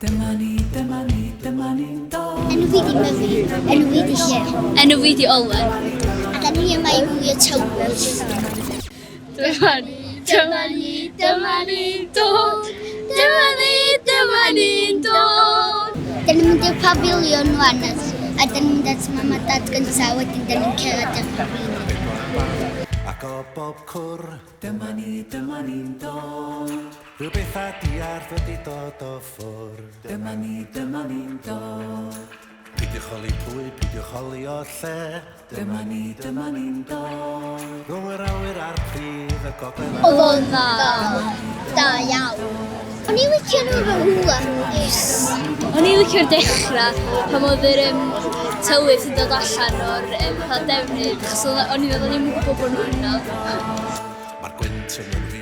Dyma ni, dyma ni, dyma ni'n dod. Enw fi di Myfi, enw fi di Llew. Enw fi di Olwen. A da ni yma i wylio tywyll. Dyma ni, dyma ni, dyma ni'n dod. Dyma ni, dyma ni'n dod. Da ni'n mynd i'r pafiliwn wan a, a da ni'n mynd at mam a dad gyntaf, wedyn da ni'n cerdded i'r pafiliwn. Ac o bob cwr, Dyma ni, dyma ni'n dod. rhyw beth a diarth wedi dod o ffwr. Dyma ni, dyma ni'n dod. Peidiwch holi pwy, peidiwch holi o lle. Dyma ni, dyma ni'n dod. Rhwng yr awyr a'r pridd, y gogledd a'r Oedd o'n dda. Da iawn. O'n i'n licio nhw efo hula hoops. O'n i'n licio'r dechrau pan oedd yr um, tywydd yn dod allan o'r um, fatha defnydd, achos o'n i'n meddwl o'n i'n gwybod bod nhw yno. Mae'r gwynt yn mynd